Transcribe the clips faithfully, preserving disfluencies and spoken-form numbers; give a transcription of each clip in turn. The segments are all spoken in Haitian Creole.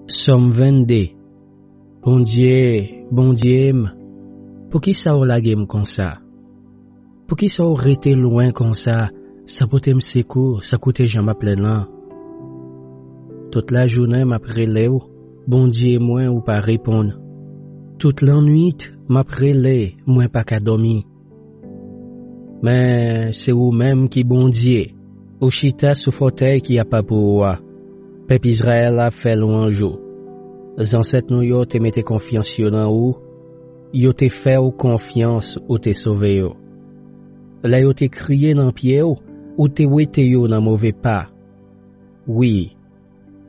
Sòm vennde. Bondye, Bondye m, poukisa w lage m konsa? Poukisa w rete lwen konsa, san pote m sekou, san koute jan m ap plenn lan? Tout lajounen m ap rele w, Bondye mwen, ou pa reponn. Tout lannwit m ap rele, mwen pa ka dòmi. Men se ou menm ki Bondye, ou chita sou fòtèy ki apa pou ou a. Pèp Izrayèl la ap fè lwanj ou. Zansèt nou yo te mete konfyans yo nan ou, yo te fè w konfyans, ou te sove yo. Lè yo te kriye nan pye w, ou te wete yo nan move pa. Wi,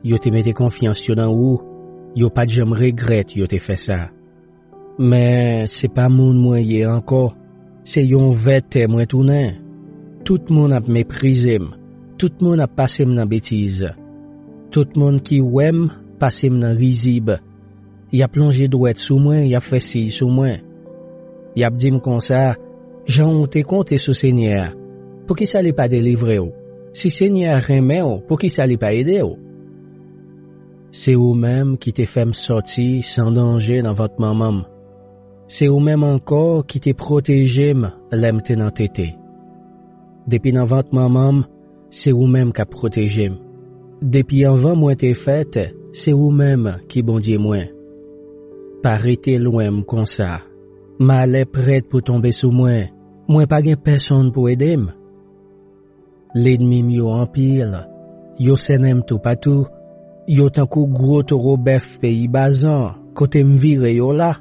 yo te mete konfyans yo nan ou, yo pa t janm regrèt yo te fè sa. Men se pa moun mwen ye ankò, se yon vètè mwen tounen. Tout moun ap meprize m, tout moun ap pase m nan betiz. Tout moun ki wè m pase m nan rizib. Y ap lonje dwèt sou mwen, y ap fè siy sou mwen. Y ap di m konsa, jan w te konte sou Senyè a, poukisa li pa delivre w? Si Senyè a renmen w, poukisa li pa ede w? Se ou menm ki te fè m sòti san danje nan vant manman m. Se ou menm ankò ki te pwoteje m lè m te nan tete. Depi nan vant manman m, se ou menm k ap pwoteje m. Depi anvan mwen te fèt, se ou menm ki Bondye mwen. Pa rete lwen m konsa. Malè prèt pou tonbe sou mwen. Mwen pa gen pèsonn pou ede m. Lènmi m yo anpil. Yo sènen m toupatou. Yo tankou gwo towo bèf peyi Bazan, kote m vire yo la.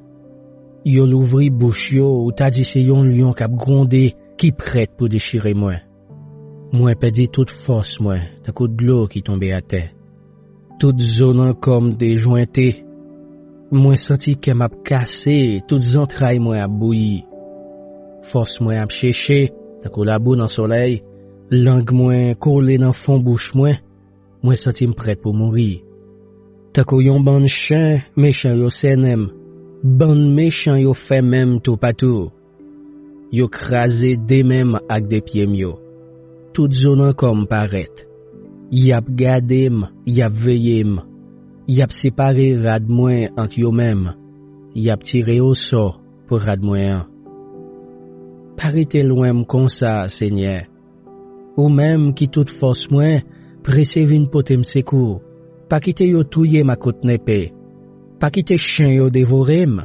Yo louvri bouch yo, ou ta di se yon lyon k ap gwonde, ki prèt pou dechire mwen. Mwen pèdi tout fòs mwen, tankou dlo ki tonbe atè. Tout zo nan kò m dejwente. Mwen santi kè m ap kase, tout zantray mwen ap bouyi. Fòs mwen ap cheche, tankou labou nan solèy. Lang mwen kole nan fon bouch mwen. Mwen santi m prèt pou mouri. Tankou yon bann chen, mechan yo sènen m. Bann mechan yo fèmen m toupatou. Yo kraze de men m ak de pye m yo. Tout zo nan kò m parèt. Y ap gade m, y ap veye m. Y ap separe rad mwen ant yo menm. Y ap tire osò pou rad mwen an. Pa rete lwen m konsa, Senyè. Ou menm ki tout fòs mwen, prese vin pote m sekou. Pa kite yo touye m ak kout nepe. Pa kite chen yo devore m.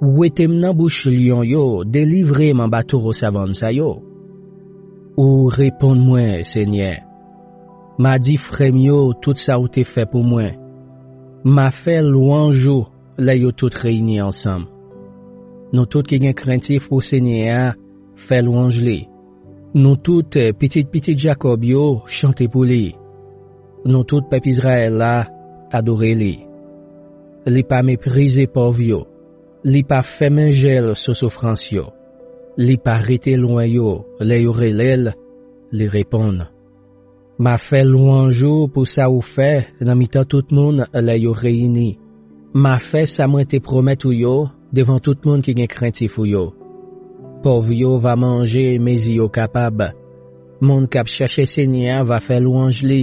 Wete m nan bouch lyon yo, delivre m anba towo savann sa yo. Ou reponn mwen, Senyè. M a di frè m yo tout sa ou te fè pou mwen. M a fè lwanj ou lè yo tout reyini ansanm. Nou tout ki gen krentif pou Senyè a, fè lwanj li. Nou tout, pitit pitit Jakòb yo, chante pou li. Nou tout pèp Izrayèl la, adore li. Li pa meprize pòv yo. Li pa fèmen je l sou soufrans yo. Li pa rete lwen yo, lè yo rele l, li reponn. M a fè lwanj ou pou sa ou fè nan mitan tout moun lè yo reyini. M a fè sa mwen te pwomèt ou yo devan tout moun ki gen krentif ou yo. Pòv yo va manje mezi yo kapab. Moun k ap chèche Senyè a va fè lwanj li,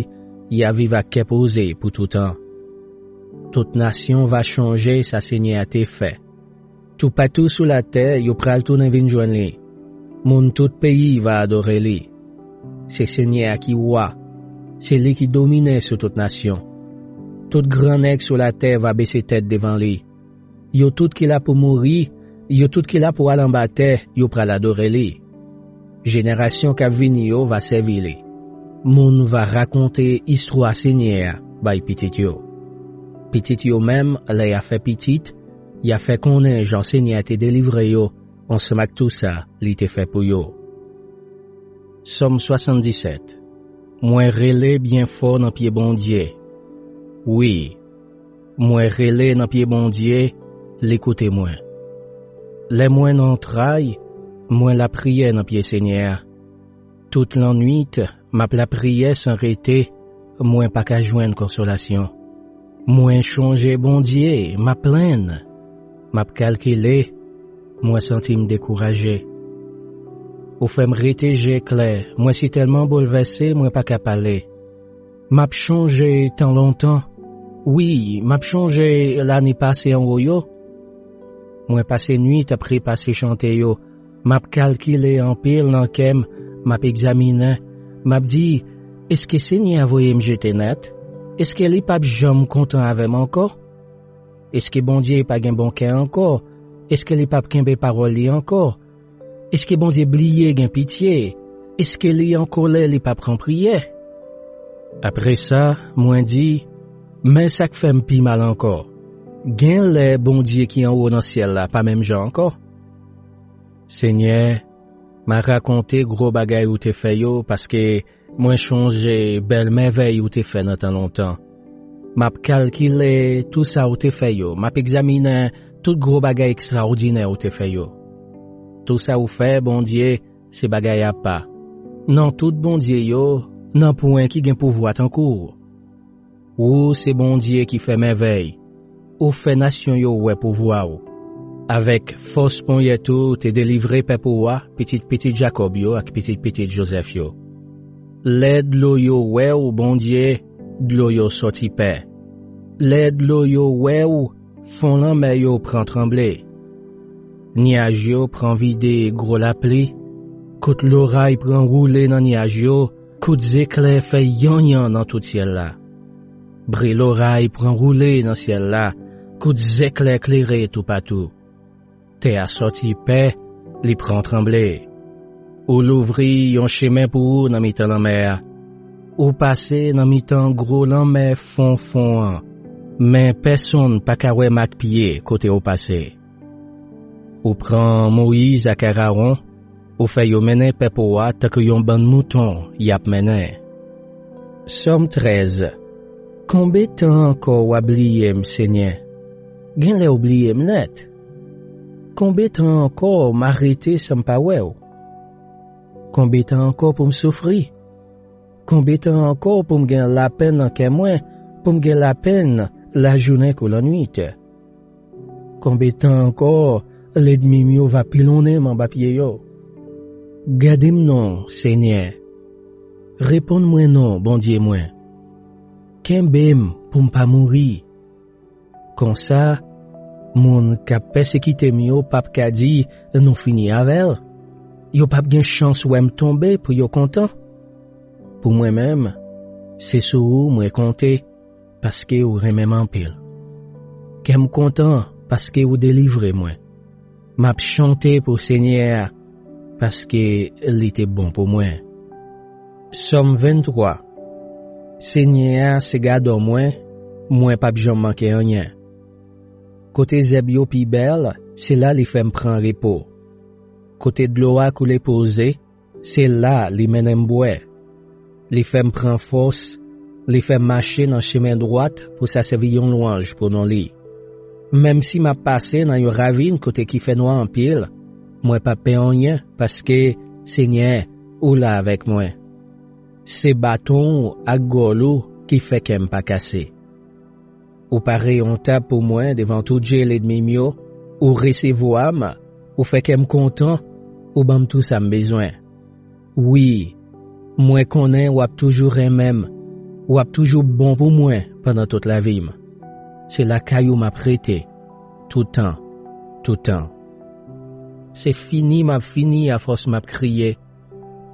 y a viv ak kè poze pou toutan. Tout nasyon va chonje sa Senyè a te fè. Toupatou sou latè, yo pral tounen vin jwenn li. Moun tout peyi va adore li. Se Senyè a ki wa. Se li ki domine sou tout nasyon. Tout gran nèg sou latè va bese tèt devan li. Yo tout ki la pou mouri, yo tout ki la pou al anba tè, yo pral adore li. Jenerasyon k ap vini yo va sèvi li. Moun va rakonte istwa Senyè a bay pitit yo. Pitit yo menm, lè y a fè pitit, y a fè konnen jan Senyè a te delivre yo ansanm ak tou sa li te fè pou yo. Sòm swasanndisèt. Mwen rele byen fò nan pye Bondye. Wi, mwen rele nan pye Bondye, li koute mwen. Lè mwen nan antray, mwen lapriyè nan pye Senyè a. Tout lannwit, m ap lapriyè san rete, mwen pa ka jwenn konsolasyon. Mwen chonje Bondye, m ap plenn. M ap kalkile, mwen santi m dekouraje. Ou fè m rete je klè, mwen sitèlman boulvèse, mwen pa ka pale. M ap chonje tan lontan. Wi, m ap chonje lane pase anwo yo. Mwen pase nwit ap repase chante yo. M ap kalkile anpil nan kè m, m ap egzaminen. M ap di, èske Senyè a voye m jete nèt? Èske li p ap janm kontan avè m ankò? Èske Bondye pa gen bon kè ankò? Èske li p ap kenbe pawòl li ankò? Èske Bondye bliye gen pitye? Èske li an kolè, li p ap pran priyè? Apre sa, mwen di, men sa k fè m pi mal ankò. Gen lè Bondye ki anwo nan syèl la pa menm jan ankò. Senyè, m a rakonte gwo bagay ou te fè yo, paske mwen chonje bèl mèvèy ou te fè nan tan lontan. M ap kalkile tou sa ou te fè yo, m ap egzaminen tout gwo bagay ekstraòdinè ou te fè yo. Tou sa ou fè, Bondye, se bagay apa. Nan tout bondye yo, nan pwen ki gen pouvwa tankou w. Ou se Bondye ki fè mèvèy. Ou fè nasyon yo wè pouvwa w. Avèk fòs ponyèt ou, ou te delivre pèp ou a, pitit pitit Jakòb yo ak pitit pitit Jozèf yo. Lè dlo yo wè w, Bondye, dlo yo sòti pè. Lè dlo yo wè w, fon lanmè yo pran tranble. Nyaj yo pran vide gwo lapli. Kout loray pran woule nan nyaj yo, kout zeklè fè yanyan nan tout syèl la. Bri loray pran woule nan syèl la, kout zeklè klere toupatou. Tè a sòti pè, li pran tranble. Ou louvri yon chemen pou ou nan mitan lanmè a. Ou pase nan mitan gwo lanmè fon fon an, men pèsonn pa ka wè mak pye kote ou pase. Ou pran Moyiz ak Arawon, ou fè yo mennen pèp ou a tankou yon bann mouton y ap mennen. Sòm trèz. Konbe tan ankò w a bliye m, Senyè? Gen lè w bliye m nèt. Konbe tan ankò m a rete san m pa wè w? Konbe tan ankò pou m soufri? Konbe tan ankò pou m gen lapenn nan kè mwen, pou m gen lapenn lajounen kou lannwit? Konbe tan ankò lènmi m yo va pilonnen m anba pye yo? Gade m non, Senyè. Reponn mwen non, Bondye mwen. Kenbe m pou m pa mouri. Konsa, moun k ap pèsekite m yo p ap ka di, nou fini avè l. Yo p ap gen chans wè m tonbe pou yo kontan. Pou mwen menm, se sou ou mwen konte, paske ou renmen m anpil. Kè m kontan paske ou delivre mwen. M ap chante pou Senyè a, paske li te bon pou mwen. Sòm venntwa. Senyè a se gadò mwen, mwen p ap janm manke anyen. Kote zèb yo pi bèl, se la li fè m pran repo. Kote dlo a koule poze, se la li mennen m bwè. Li fè m pran fòs, li fè m mache nan chemen dwat pou sa sèvi yon lwanj pou non li. Menm si m ap pase nan yon ravin kote ki fè nwa anpil, mwen p ap pè anyen, paske, Senyè, ou la avèk mwen. Se baton w ak gòl ou ki fè kè m pa kase. Ou pare yon tab pou mwen devan tout je lènmi m yo, ou resevwa m, ou fè kè m kontan, ou ban m tou sa m bezwen. Wi, mwen konnen w ap toujou renmen m, w ap toujou bon pou mwen pandan tout lavi m. Se lakay ou m ap rete, toutan, toutan. Se fini m ap fini afòs m ap kriye.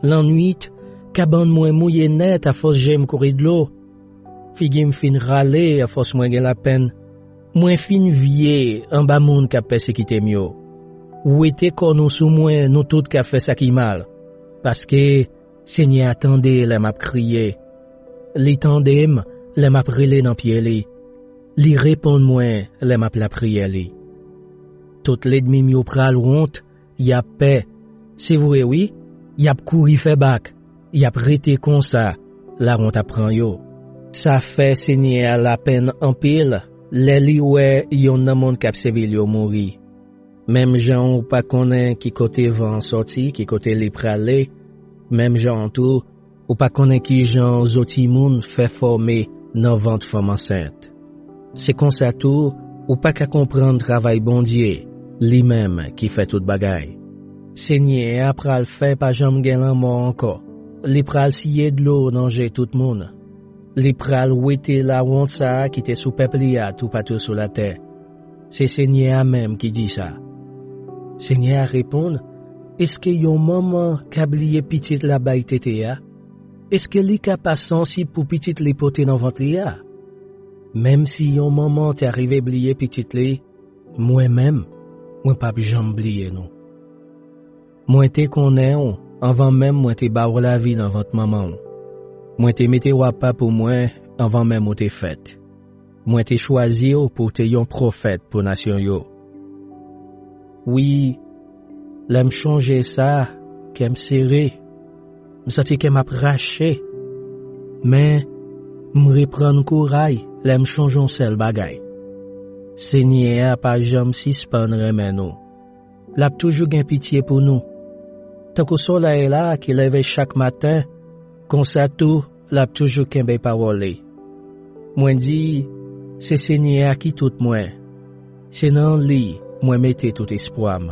Lannwit, kabann mwen mouye nèt afòs je m kouri dlo. Figi m fin rale afòs mwen gen lapenn. Mwen fin vye anba moun k ap pèsekite m yo. Wete kò nou sou mwen, nou tout k ap fè sa ki mal. Paske Senyè a tande lè m ap kriye. Li tande m lè m ap rele nan pye li. Li reponn mwen lè m ap lapriyè li. Tout lènmi m yo pral wont, y ap pè. Se vre wi, y ap kouri fè bak, y ap rete konsa, lawont ap pran yo. Sa fè Senyè a lapenn anpil lè li wè yonn nan moun k ap sèvi l yo mouri. Menm jan ou pa konnen ki kote van an sòti, ki kote li prale, menm jan an tou, ou pa konnen ki jan zo timoun fè fòme nan vant fanm ansent. Se konsa tou, ou pa ka konprann travay Bondye, li menm ki fè tout bagay. Senyè a pral fè pa janm gen lanmò ankò. Li pral siye dlo nan je tout moun. Li pral wete lawont sa a ki te sou pèp li a toupatou sou latè. Se Senyè a menm ki di sa. Senyè a reponn, èske yon manman ka bliye pitit l ap bay tete a? Èske li ka pa sansib pou pitit li pote nan vant li a? Menm si yon manman ta rive bliye pitit li, mwen menm, mwen p ap janm bliye nou. Mwen te konnen w anvan menm mwen te ba w lavi nan vant manman w. Mwen te mete w apa pou mwen anvan menm ou te fèt. Mwen te chwazi w pou w te yon pwofèt pou nasyon yo. Wi, lè m chonje sa, kè m sere. M santi kè m ap rache. Men, m reprann kouray lè m chonje yon sèl bagay. Senyè a pa janm sispann renmen nou. L ap toujou gen pitye pou nou. Tankou solèy la ki leve chak maten, konsa tou l ap toujou kenbe pawòl li. Mwen di, se Senyè a ki tout mwen. Se nan li mwen mete tout espwa m.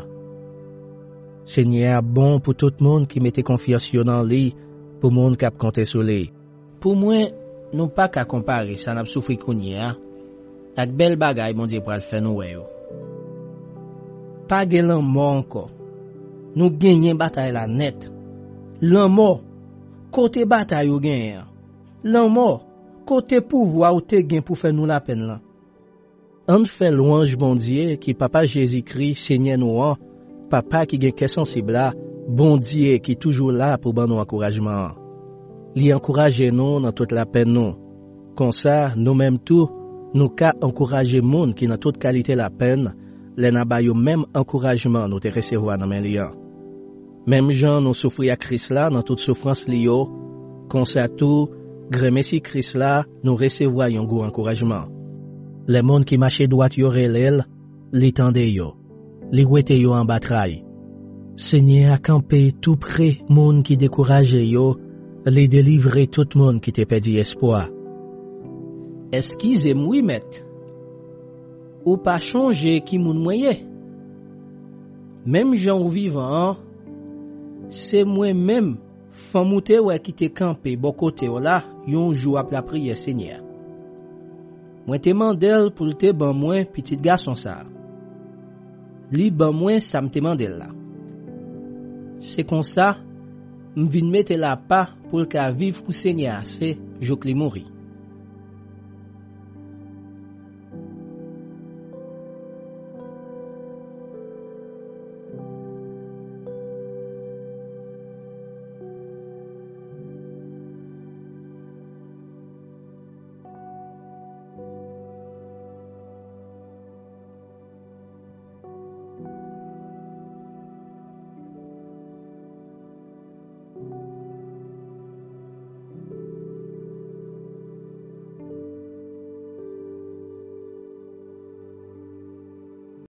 Senyè a bon pou tout moun ki mete konfyans yo nan li, pou moun k ap konte sou li. Pou mwen, nou pa ka konpare sa n ap soufri kounye a ak bèl bagay Bondye pral fè nou wè yo. Pa gen lanmò ankò. Nou genyen batay la nèt. Lanmò, kote batay ou genyen an? Lanmò, kote pouvwa ou te gen pou fè nou lapenn lan? Ann fè lwanj Bondye ki Papa Jezikri, Senyè nou an, Papa ki gen kè sansib la, Bondye ki toujou la pou ban nou ankourajman an. Li ankouraje nou nan tout lapenn nou. Konsa, nou menm tou, nou ka ankouraje moun ki nan tout kalite lapenn, lè n a ba yo menm ankourajman nou te resevwa nan men li an. Menm jan nou soufri ak Kris la nan tout soufrans li yo, konsa tou, grenmesi Kris la, nou resevwa yon gwo ankourajman. Lè moun ki mache dwat yo rele l, li tande yo. Li wete yo anba tray. Senyè a kanpe tou pre moun ki dekouraje yo, li delivre tout moun ki te pèdi espwa. Eskize m wi, Mèt. Ou pa chonje ki moun mwen ye? Menm jan ou vivan an, se mwen menm, fanm ou te wè ki te kanpe bò kote w la, yon jou ap lapriyè Senyè a. Mwen te mande l pou l te ban mwen pitit gason sa a. Li ban mwen sa m te mande l la. Se konsa, m vin mete l apa pou l ka viv pou Senyè a se jouk li mouri.